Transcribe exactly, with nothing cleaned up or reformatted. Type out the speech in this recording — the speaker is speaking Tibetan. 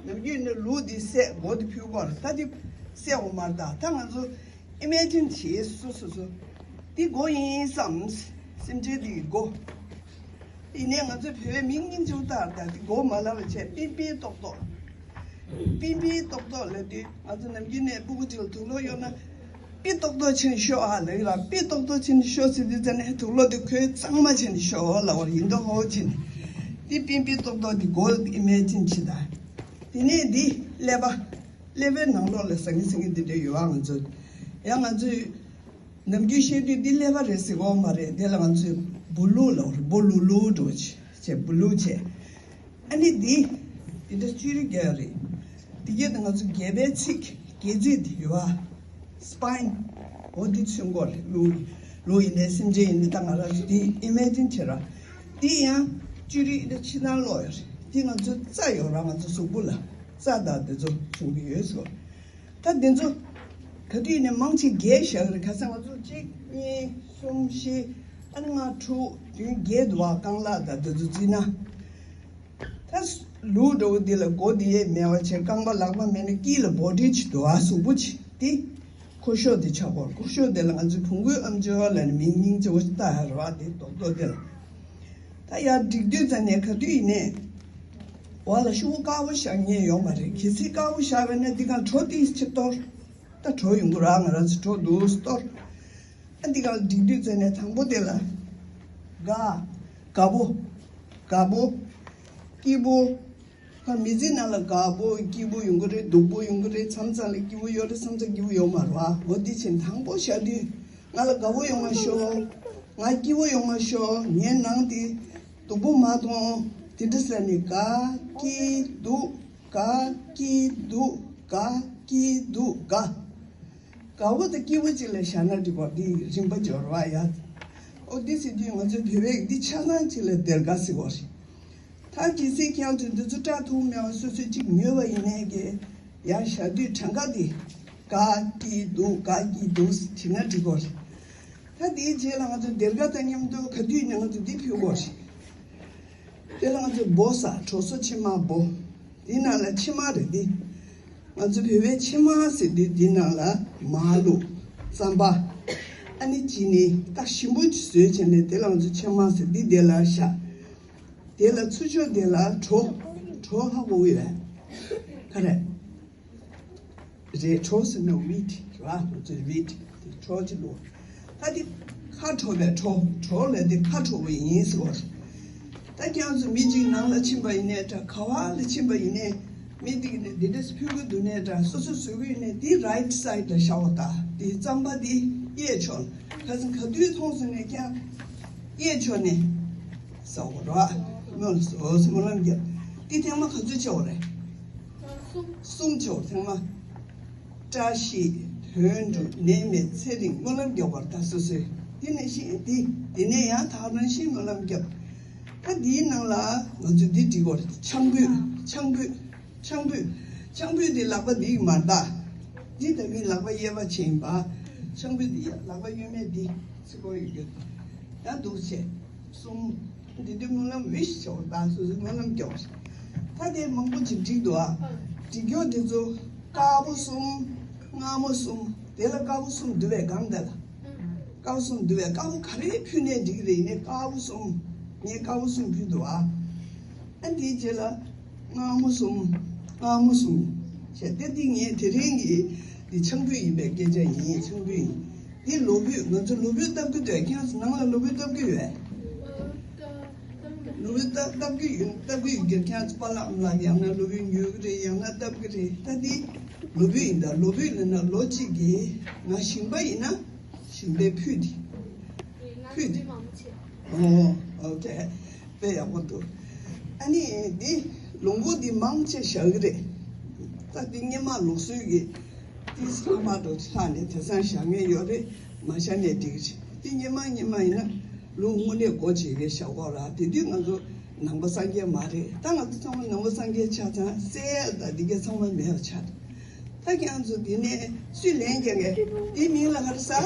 ནམ་རྒྱུན་ནི་ལུག་འདི་བསད། མགོ་འདི་ཕུལ་དགོས་རེད། ད་འདི་བསད་དགོས་མ་རེད། ད་ད་ང་ཚོ་ཨི་མེ་ཇིན་བྱེད། སོ་སོ་སོ་འདི་མགོ་ཡིན་བསམ། སེམས་ཅན་འདི་གི་མགོ། ཡིན་ནའི་ང་ཚོའི་བོད་པའི་མིང་སྙིང་རྗེ་པོ་ལྟར། ད་འདི་མགོ་མ་ལབ་པ་བྱས། པིན་པིན་ཏོག་ཏོག་པིན་པིན་ཏོག་ཏོག་ལབ་དུས། ང་ཚོ་ནམ་རྒྱུན་ནས་སྤུ་གུ་གཅིག་ལ་དུག་སློག་གཡོག་ན། པི་ཏོག་ཏོག་བྱས་ནས་ཤོག་ཨ་ལབ་ཡོད་ལ། པི་ཏོག་ཏོག་བྱས་ནས་ཤོག་ཟེར་དུས་ཙ་ནས་དུག་སློག་དེ་ཁོའི་གཙང་མ་བྱས་ནས་ཤོག་ལབ་པ་ཡིན་མདོག་ཁ་པོ་བྱས་ནས། དེ་པིན་པིན་ཏོག་ཏོག་དེ་མགོ་ཨི་མེ་ཇིན་བྱེད་ད། དེ་ནས་འདི་ཀླད་པ། ཀླད་པའི་ནང་ལོགས་ལ་ཟང་ངེ་ཟིང་ངེ་འདི་འདྲ་ཡོད་ཨ། ང་ཚོ་ཡང་ང་ཚོས་ནམ་རྒྱུན་བཤད་དུས་འདི་ཀླད་པ་རེད་ཟེར་གོ་མ་རེད། དེ་ལ་ང་ཚོས་སྦུ་ལུག་ལབ་རེད། སྦུ་ལུག་ལུག་འགྲོ་བྱས་སྦུ་ལུག་བྱས། ཨ་ནི་འདི། འདི་འདྲ་ཅུ་རི་རྒྱག་རེད། འདི་གས་ད་ང་ཚོ་སྒལ་པའི་ཚིགས། སྒལ་ཚིགས་འདི་ཡོད་ཨ། སི་པའིན། འོ་འདི་ཚུན་སྐོར་རེད། ལུག་ལུག་ཡིན་ནའི་སེམས་ཅན་ཡིན་ནའི། ད་ང་རང་ཚོ་འདི་ཨི་མེ་ཇིན་བྱེད་ར། འདི་ཡང་ཅུ་རི་འདི་འདྲ་ཕྱི་ནང་ལོགས་ཡོད་རེད། འདི་ང་ཚོ་རྩ་ཡོད་ར། ང་ཚོ་གཟུགས་པོ་ལ་རྩ་དང་འདི་ཚོ་བྱུང་གི་ཡོད་ཟེར། ད་འདི་ཚོ་ག་དུས་ནས་མང་ཆེ་བརྒྱད་བཞག་རེད། ག་ས་ང་ཚོ་གཅིག་གཉིས། གསུམ། བཞི། ཨ་ནི་ལྔ། དྲུག་བདུན་བརྒྱད་འདུག་ཨ། རྐང་ལག་དང་འདི་ཚོ་བརྩིས་ན། ད་ལུག་འདྲ་བོ་འདི་ལ་མགོ་འདི་ཡས་མེད་པ་བྱས། རྐང་པ་ལག་པ་མེད་ན་དཀྱིལ་ལ་བོ་ཌི་ཅིག་འདུག་ཨ། གཟུགས་པོ་ཅིག་འདི། ཁོ་ཤོག་འདི་ཆགས་གོ། ཁོ་ཤོག་འདི་ལ་ང་ཚོའི་བོང་གུའི་ཨམ་ཅོག་ལབ་ནས་མིང་སྙིང་རྗེ་པོ་ཞིག་བཏགས་ཡོད་རེད་བ། འདི་རྡོག་རྡོག་འདི་ལ། ད་ཡར་སྒྲིག་དུས་ཙ་ནས་ག་དུས་ཡིན་ནའི་འོག་ལ་ཤོག་བུ་དཀར་པོ་བཞག་མཁན་ཡོད་མ་རེད། གལ་སྲིད་དཀར་པོ་བཞག་པ་ཡིན་ན་འདི་གང་གྲོ་ཏོག་ཙམ་གཏོར། ད་གྲོ་ཡོང་གི་རེད་བ། ང་རང་ཚོ་གྲོ་འདུག་སེ་གཏོར། ཨ་འདི་གང་སྒྲིག་དུས་ཙ་ནས་དང་པོ་དེ་ལ་དགའ། དགའ་པོ། དགའ་པོ། སྐྱིད་པོ། ད་མི་ཚེ་ནང་ལ་དགའ་པོ་སྐྱིད་པོ་ཡོང་གི་རེད། སྡུག་པོ་ཡོང་གི་རེད། མཚམས་མཚམས་ལ་སྐྱིད་པོ་ཡོད་རེད། མཚམས་མཚམས་སྐྱིད་པོ་ཡོད་མ་རེད་བ། འོ་འདི་བྱས་དང་པོ་བཞག་དུས། ང་ལ་དགའ་པོ་ཡོང་བ་ཤོག་ང་སྐྱིད་པོ་ཡོང་བ་ཤོག་ངའི་ནང་འདི་སྡུག་པོ་མ་གཏོང་། དེ་འདྲ་ཟེར་ནས། དགའ། སྐྱིད། སྡུག་དགའ། སྐྱིད། སྡུག་དགའ། སྐྱིད། སྡུག་དགའ། དགའ་པོ་དང་སྐྱིད་པོ་གཅིག་ལ་བཞག་ན་འགྲིག་པ། འདི་རིམ་པ་སྦྱོར་བ་ཡ། ཨོ་འདི་ཟེར་དུས་ང་ཚོའི་བོད་པས་འདི་ཆ་ཚང་གཅིག་ལ་སྡེར་ཁ་ཟེར་བ་རེད། ད་གལ་སྲིད་ཁྱེད་རང་ཚོས་འདི་ཚོ་སྐྲག་ཐུབ་མེད་པ། སོ་སོས་གཅིག་ཉོས་པ་ཡིན་ནའི་གི་ཡར་བཞག་དུས་གྲངས་ཀ་འདི། དགའ། སྐྱིད། སྡུག་དགའ། སྐྱིད། སྡུག་བྱས་ན་འགྲིག་གོ་རེད། ད་དེའི་རྗེས་ལ་ང་ཚོ་སྡེར་ཁ་དང་མཉམ་དུ་ག་དུས་ནས་ང་ཚོ་འདི་ཕུལ་དགོས་རེད། དེ་ལ་ང་ཚོ་འབོ་ཟེར། གྲོ་སོ་ཕྱེ་མར་འབོ། དེའི་ནང་ལ་ཕྱེ་མར་རེད་འདི། ང་ཚོ་བོད་པའི་ཕྱེ་མར་ཟེར་དུས་འདིའི་ནང་ལ་མར་བླུགས། རྩམ་པ། ཨ་ནི་ཅི་ནི་ད་ཞིམ་པོ་ཅིག་བཟོས་བྱས་ནས། དེ་ལ་ང་ཚོ་ཕྱེ་མར་ཟེར། འདི་དེ་ལ་བཞག་དེ་ལ་ཚུར་ཕྱོགས་དེ་ལ་གྲོ། གྲོ་ཧ་གོ་གི་ཡོད། ག་རེ་རེད། གྲོ་ཟེར་ན་ཝིཊ་རེད་བ། ང་ཚོའི་ཝིཊ་དེ་གྲོ་ཅིག་ལོ། ད་དེ་ཁ་དྲོ་བའི་གྲོ། གྲོ་ལ་དེ་ཁ་དྲོ་བོ་ཡིན་ཟེར་བ་རེད། ད་ཁྱེད་རང་ཚོ་མི་གཅིག་ནང་ལ་ཕྱིན་པ་ཡིན་ནའི་འདྲ། ག་བ་ལ་ཕྱིན་པ་ཡིན་ནའི། མི་དེ་གིས་ནི་འདི་འདྲ་ཕུལ་གི་འདུག་ནའི་འདྲ། སོ་སོ་བཟོ་གི་ཡོད་ནའི་དེ་རའིཊ་སའིཌ་ལ་བཞག་པ། ད་དེ་རྩམ་པ་དེ་གཡས་ཕྱོགས་ལ། ཁ་སང་ག་དུས་མཐོང་སོང་ནས་ཀྱང་གཡས་ཕྱོགས་ནས་ཟ་བ་རེད་བ། སྨོན་ལམ་རྒྱབ། དེ་ཐེངས་མ་ག་ཚོད་བྱས་པ་རེད། གསུམ་བྱས་པ་ཐེངས་མ། བཀྲ་ཤིས་དོན་གྲུབ། ནད་མེད་ཚེ་རིང་། སྨོན་ལམ་རྒྱབ་པ་རེད། ད་སོ་སོས་དེ་ནས་ཤི་དེ་དེ་ནས་ཡང་ད་རང་བཞིན་སྨོན་ལམ་རྒྱབ། ད་དེའི་ནང་ལ་ང་ཚོས་འདི་བྲིས་པ་རེད། ཆང་ཕུད། ཆང་ཕུད། ཆང་ཕུད། ཆང་ཕུད་དེ་ལག་པ་འདི་མ་ལྟ། འདི་ད་གིན་ལག་པ་གཡས་པ་བྱས་ཡིན་པ། ཆང་ཕུད་འདི་ལག་པ་གཡོན་མས་འདི་ཚིག་པོ་ཡོད་རྒྱུ། ད་འདུག་བྱས། གསུམ། འདི་དུས་སྨོན་ལམ་ཝིཤ་བྱས་པ། ད་སོ་སོའི་སྨོན་ལམ་རྒྱབ། ད་དེ་མང་པོ་ཅིག་བསྒྲིགས་འདུག་ཨ། བསྒྲིགས་རྒྱུ་དེ་ཚོ་དཀར་པོ་གསུམ། དམར་མོ་གསུམ། དེ་ལ་དཀར་པོ་གསུམ་འདུག་པས། སྒང་དེ་ལ་དཀར་པོ་གསུམ་འདུག་པས། དཀར་པོ་ག་རེ་ཕུལ་ནའི་འགྲིག་གི་རེད། ཡིན་ནའི་དཀར་པོ་གསུམ། ངས་དཀར་པོ་གསུམ་ཕུལ་འདུག་ཨ། ཨ་འདིའི་རྗེས་ལ་མངར་མོ་གསུམ། མངར་མོ་གསུམ་བྱས་ཏེ། འདི་ངས་དེ་རིང་གི་འདི་ཆང་ཕུད་ཡིན་པའི་སྐད་ཆ་ཡིན། ཆང་ཕུད་ཡིན། འདི་ལོ་ཕུད། ང་ཚོ་ལོ་ཕུད་བཏབ་ཀྱི་འདུག་ཁྱེད་ཚོ་ནང་ལ་ལོ་ཕུད་བཏབ་ཀྱི་ཡོད། ལོ་ཕུད་བཏབ་བཏབ་ཀྱི་ཡོད། བཏབ་ཀྱི་ཡོད་ཀྱི། ཁྱེད་ཚོ་པཱ་ལགས་ཨ་མ་ལགས་ཡང་ན་ལོ་ཕུད་ཉོ་གི་རེད། ཡང་ན་བཏབ་ཀྱི་རེད། ད་འདི་ལོ་ཕུད་ཡིན། ད་ལོ་ཕུད་ལབ་ན་ལོ་གཅིག་གི་ང་ཞིང་པ་ཡིན་ན། ཞིང་པའི་ཕུད་དེ། ཕུད་དེ། ཨོ། ཨོ་ཁེ། དཔེ་ཡག་པོ་འདུག་ཨ་ནི་འདི་ལུག་མགོ་འདི་མང་ཆེ་བཞག་གི་རེད། ད་འདི་སྔོན་མ་ལུགས་སྲོལ་གྱི་ཏིས་ལྷག་མ་འགྲོ་ཆགས་ནས་དེང་སང་བཞག་མཁན་ཡོད་རེད། མ་བཞག་ནས་འགྲིག་གི་རེད། འདི་སྔོན་མ་སྔོན་མ་ཡིན་ན་ལུག་དངོས་གནས་མགོ་བྱེད་ཀྱི་བཞག་གོ་ར། དེ་དུས་ང་ཚོ་ནང་པ་སངས་རྒྱས་མ་རེད། ད་ང་ཚོ་ཚང་མ་ནང་པ་སངས་རྒྱས་ཆགས་ཙང་སེ་ཡ་ད་འདི་ག་ཚང་མ་མེད་པ་ཆགས། ད་ཁྱེད་རང་ཚོ་འདི་ནས་སུས་ལན་རྒྱག་གི། འདི་མིང་ལ་ག་རེ་ཟེར།